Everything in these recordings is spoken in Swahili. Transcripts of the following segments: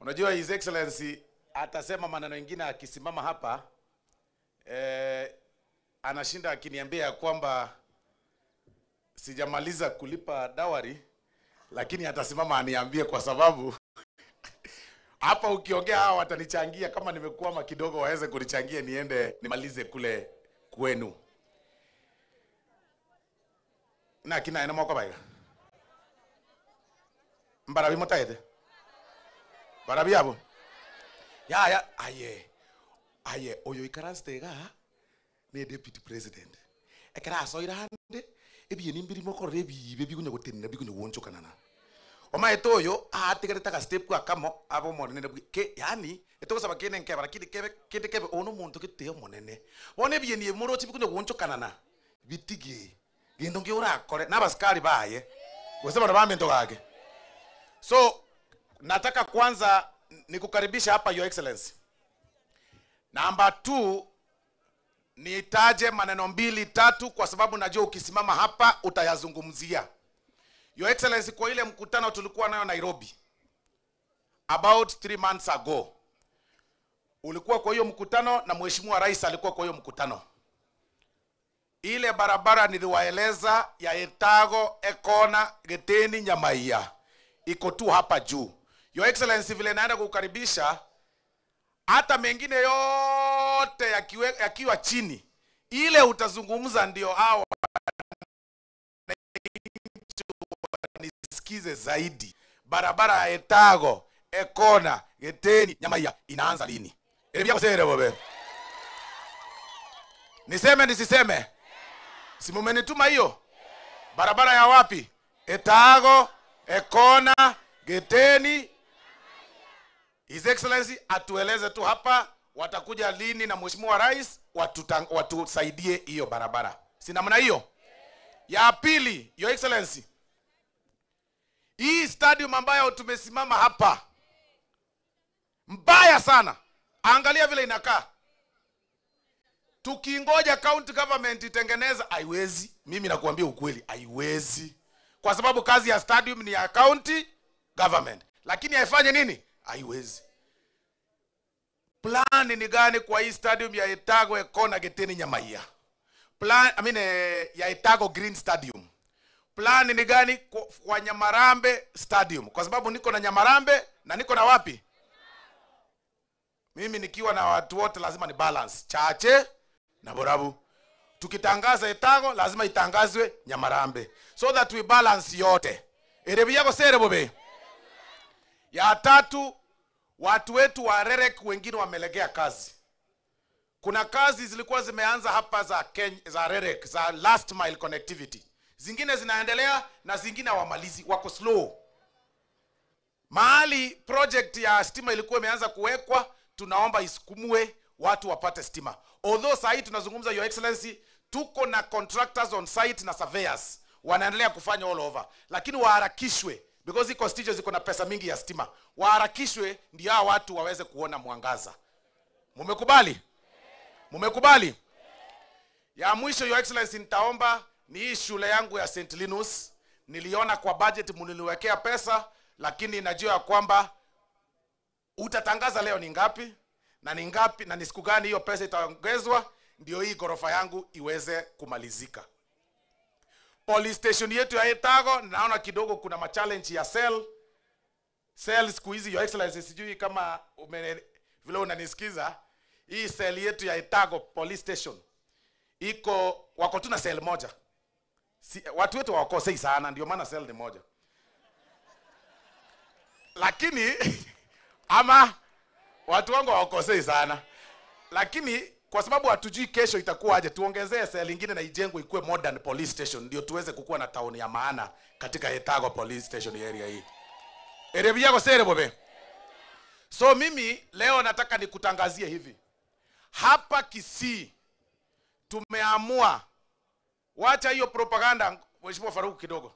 Unajua His Excellency atasema maneno mengine akisimama hapa, anashinda akiniambia kwamba sijamaliza kulipa dawari, lakini atasimama aniambie kwa sababu hapa ukiongea hawa watanichangia, kama nimekuama kidogo waweze kunichangia niende nimalize kule kwenu. Na kina ena mwako baiga. Mbarabi motaete. Barabi abo. Ya ya aye. Aye oyo ikaranste ga ne deputy president. Ekera asoira hande ebiye nimbiri moko rebi bebi kunya gotenna bi kunya wonchokanana. Oma etoyo atigereta ka step kwa kamo abo monene ke yani etogosaba kene nkeba lakini kebe kende kebe ono muntu kete monene. Bone ebiye ni morochi bi kunya wonchokanana. Bitigi. Gendo ngi urakore n'abasikari baye. Gose bana bamento gake. So nataka kwanza nikukaribisha hapa Your Excellency. Number 2, nitaje maneno 2 3 kwa sababu najua ukisimama hapa utayazungumzia. Your Excellency, kwa ile mkutano tulikuwa nayo Nairobi about 3 months ago, ulikuwa kwa hiyo mkutano na Mheshimiwa Rais alikuwa kwa hiyo mkutano. Ile barabara niliwaeleza ya Etago, Ekona, Geteni, Nyamaiya iko tu hapa juu. Your Excellency, vile naenda kukukaribisha, hata mengine yote yakiwa chini, ile utazungumza ndio hao nisikize zaidi. Barabara ya Etago, Ekona, Geteni, Nyamaiya inaanza lini? Niseme nisiseme? Si mumenituma hiyo? Barabara ya wapi? Etago, Ekona, Geteni. His Excellency atueleze tu hapa watakuja lini na Mheshimiwa Rais watusaidie hiyo barabara. Si namna hiyo? Ya pili, Your Excellency, hii stadium ambayo tumesimama hapa mbaya sana. Angalia vile inakaa. Tukingoja county government itengeneza, haiwezi. Mimi nakuambia ukweli, haiwezi. Kwa sababu kazi ya stadium ni ya county government. Lakini haifanye nini? Haiwezi. Plan ni gani kwa hii stadium ya Etago, Ekona, Geteni, Nyamaiya? Plan, I mean, ya Etago Green Stadium. Plan ni gani kwa Nyamarambe Stadium? Kwa sababu niko na Nyamarambe na niko na wapi? Mimi nikiwa na watu wote lazima ni balance. Chache na Borabu. Tukitangaza Etago lazima itangazwe Nyamarambe, so that we balance yote. Erebi yako sere bobe. Ya tatu, watu wetu wa REREC wengine wamelegea kazi. Kuna kazi zilikuwa zimeanza hapa za Kenya, za REREC, za last mile connectivity. Zingine zinaendelea na zingine hawamalizi, wako slow. Mahali project ya stima ilikuwa imeanza kuwekwa, tunaomba isukumwe watu wapate stima. Although saa hii tunazungumza, Your Excellency, tuko na contractors on site na surveyors wanaendelea kufanya all over, lakini waharakishwe because constituencies ziko na pesa mingi ya stima. Waharakishwe ndio hao watu waweze kuona mwangaza. Mumekubali? Mumekubali? Ya mwisho, Your Excellency, nitaomba ni hii shule yangu ya St. Linus. Niliona kwa budget mliniwekea pesa, lakini najua kwamba utatangaza leo ni ngapi na ni ngapi na ni siku gani hiyo pesa itaongezwa ndio hii gorofa yangu iweze kumalizika. Police station yetu ya Etago naona kidogo kuna ma challenge ya cell. Cell siku hizi, Your Excellency, sijui kama vile unanisikiza, hii cell yetu ya Etago police station iko wako tu na cell moja. Si, watu wetu hawakosei sana ndio maana cell ni moja. Lakini ama watu wangu hawakosei sana. Lakini kwa sababu hatujui kesho itakuwa aje, tuongezee cell nyingine na ijengwe ikuwe modern police station ndio tuweze kukua na town ya maana katika Etago police station area hii. Erebi yako sere bobe. So mimi leo nataka nikutangazie hivi. Hapa Kisii tumeamua, wacha hiyo propaganda, Mheshimiwa Faruku kidogo.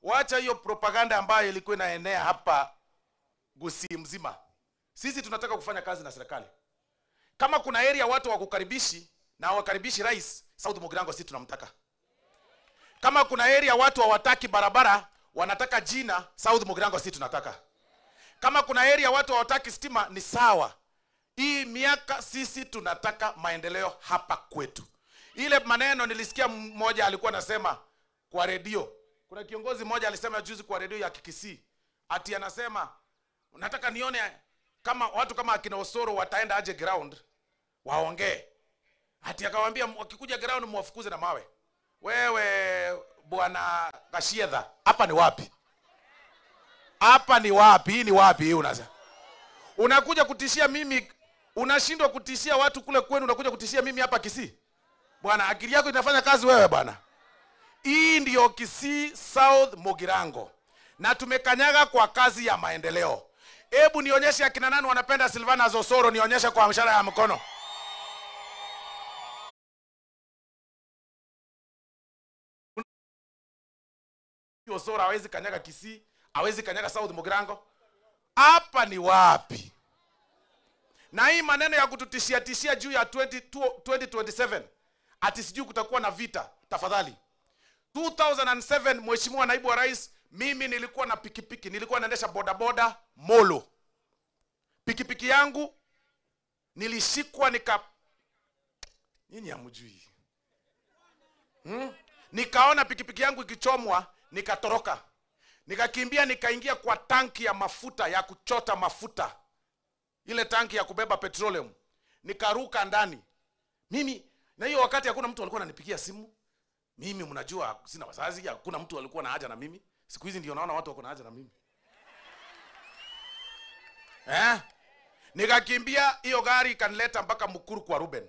Wacha hiyo propaganda ambayo ilikuwa inaenea hapa Gusii mzima. Sisi tunataka kufanya kazi na serikali. Kama kuna area watu wakukaribishi na wakaribishi rais, South Mugirango sisi tunamtaka. Kama kuna area watu hawataki barabara, wanataka jina, South Mugirango sisi tunataka. Kama kuna area watu hawataki stima ni sawa. Hii miaka sisi tunataka maendeleo hapa kwetu. Ile maneno nilisikia mmoja alikuwa anasema kwa redio. Kuna kiongozi mmoja alisema juzi kwa redio ya Kikisii. Ati anasema nataka nione kama watu kama akina Osoro wataenda aje ground waongee. Ati akawaambia wakikuja ground muwafukuze na mawe. Wewe bwana Kashiedha, hapa ni wapi? Hapa ni wapi? Hii ni wapi hii unasema? Unakuja kutishia mimi, unashindwa kutishia watu kule kwenu, unakuja kutishia mimi hapa Kisii. Bwana, akili yako inafanya kazi wewe bwana. Hii ndio Kisii South Mugirango. Na tumekanyaga kwa kazi ya maendeleo. Hebu nionyeshe akina nani wanapenda Silvanus Osoro, nionyeshe kwa mshara ya mkono. Osoro hawezi kanyaga Kisii, hawezi kanyaga South Mugirango. Hapa ni wapi? Na hii maneno ya kututishia tishia juu ya 2027 ati sijui kutakuwa na vita, tafadhali. 2007 Mheshimiwa Naibu wa Rais, mimi nilikuwa na pikipiki, nilikuwa naendesha bodaboda Molo. Pikipiki yangu nilishikwa nika, nyinyi hamjui. Nikaona pikipiki yangu ikichomwa, nikatoroka. Nikakimbia nikaingia kwa tanki ya mafuta ya kuchota mafuta. Ile tanki ya kubeba petroleum. Nikaruka ndani. Mimi na hiyo wakati hakuna mtu alikuwa ananipigia simu. Mimi mnajua sina wazazi, hakuna mtu alikuwa na haja na mimi. Siku hizi ndio naona watu wako na haja na mimi. Nikakimbia hiyo gari ikanileta mpaka Mukuru kwa Ruben.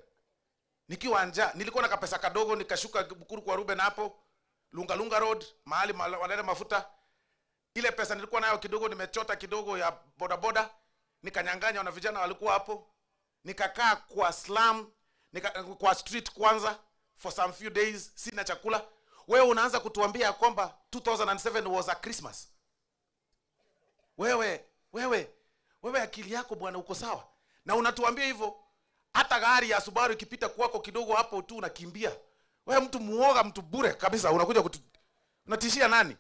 Nikiwa njaa, nilikuwa na kapesa kadogo, nikashuka Mukuru kwa Ruben hapo, Lunga Lunga Road, mahali wanaleta mafuta. Ile pesa nilikuwa nayo kidogo, nimechota kidogo ya boda boda, nikanyang'anya na vijana walikuwa hapo. Nikakaa kwa slum, kwa street kwanza for some few days, sina chakula. Wewe unaanza kutuambia kwamba 2007 was a Christmas. Wewe akili yako bwana uko sawa? Na unatuambia hivyo, hata gari ya Subaru ikipita kwako kidogo hapo tu unakimbia. Wewe mtu muoga, mtu bure kabisa, unakuja unatishia nani?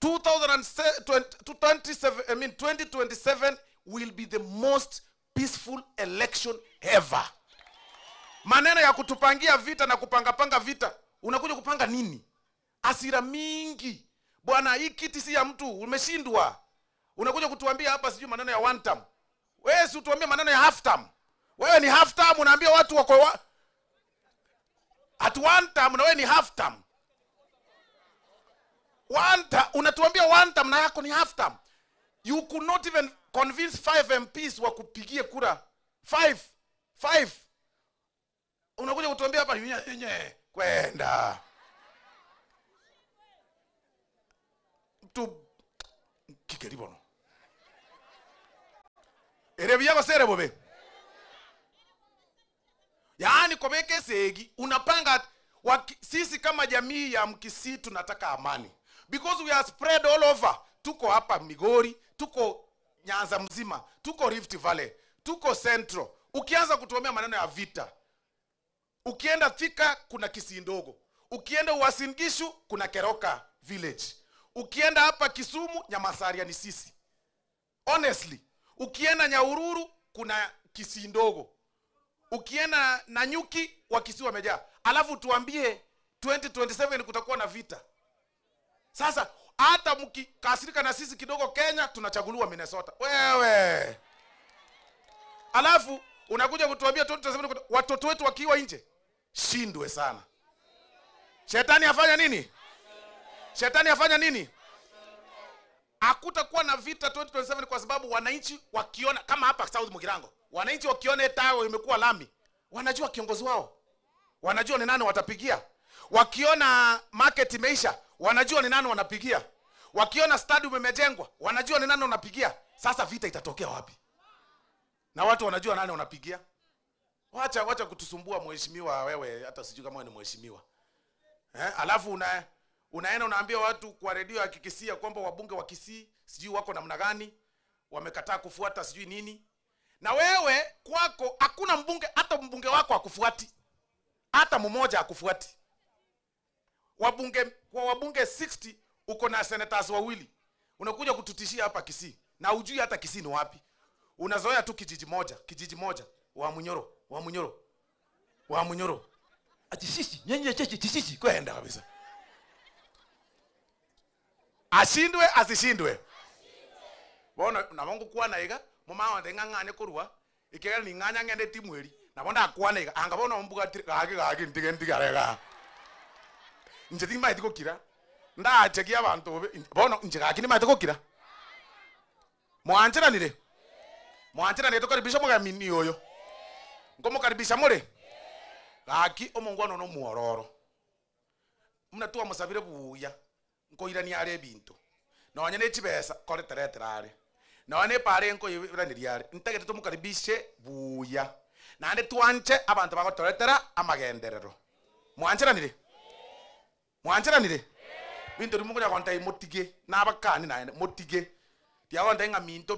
2027 will be the most peaceful election ever. Maneno ya kutupangia vita na kupanga vita, unakuja kupanga nini? Hasira mingi. Bwana, hii kiti si ya mtu, umeshindwa. Unakuja kutuambia hapa sijui maneno ya one term. Wewe si utuambie maneno ya half term. Wewe ni half term, unaambia watu wako at one term na wewe ni half term. One term, unatuambia one term na yako ni half term. You could not even convince 5 MPs wa kupigie kura. 5. Unakuja kutuambia hapa nyenye kwenda. Tu kikeribono. Erebia ko serebobe. Yaani kobeke segi unapanga sisi kama jamii ya Mkisii tunataka amani. Because we are spread all over. Tuko hapa Migori, tuko Nyanza mzima, tuko Rift Valley, tuko Central. Ukianza kutuomea maneno ya vita, ukienda Thika kuna Kisii ndogo, ukienda Uasin Gishu kuna Keroka village, ukienda hapa Kisumu Nyamasaria ni sisi. Honestly, ukienda Nyahururu kuna Kisii ndogo, ukienda Nanyuki wa Kisii wamejaa. Alafu tuambie 2027 kutakuwa na vita. Sasa hata mkikasirika na sisi kidogo Kenya tunachaguliwa Minnesota. Wewe. Alafu unakuja kutuambia 2027 watoto wetu wakiwa nje. Shindwe sana. Shetani afanya nini? Shetani afanya nini? Hakutakuwa na vita 2027 kwa sababu wananchi wakiona kama hapa South Mugirango, wananchi wakiona tawo imekuwa lami, wanajua kiongozi wao. Wanajua ni nani watapigia. Wakiona market imeisha, wanajua ni nani wanapigia. Wakiona stadium imejengwa, wanajua ni nani wanapigia. Sasa vita itatokea wapi? Na watu wanajua nani wanapigia. Wacha kutusumbua mheshimiwa wewe, hata sijui kama wewe ni mheshimiwa. Alafu unaenda unaambia watu kwa redio ya Kikisii kwamba wabunge wa Kisii sijui wako namna gani, wamekataa kufuata sijui nini. Na wewe kwako hakuna mbunge, hata mbunge wako hakufuati. Hata mmoja hakufuati. Wabunge, kwa wabunge 60 uko na senators wawili. Unakuja kututishia hapa Kisii. Na ujui hata Kisii ni wapi. Unazoea tu kijiji moja, kijiji moja. Wa Munyoro, wa Munyoro. Wa Munyoro. Ati sisi, nyenye cheche sisi kwenda kabisa. Ashindwe asishindwe. Bona na bongo kwana iga mama wande ng'ang'ane korwa ikega ni ng'anya ng'ende timweri na bonda kwana iga anga bona mbuga gaki gaki ntige ntige ga. Nje timaiti kokira. Ndachekia abantu bono nje gaki ni maiti kokira. Mwancheranire. Mwancheranire tukaribisha mugamini oyo. Ngomukaribisha more. Gaki omongwana no muororo. Muna musabire buya. Nkoirani are bintu. Nonye ne chibesa koretereterare. Nonye pare nkoirani are. Ntagete tumukaribishe buya. Nande tuanche abantu bagotoretera amagenderero. Mwancheranire. Mwancheranire. Bintu rimukunya konta motige nabakani naende motige. Tiagonta ng'aminto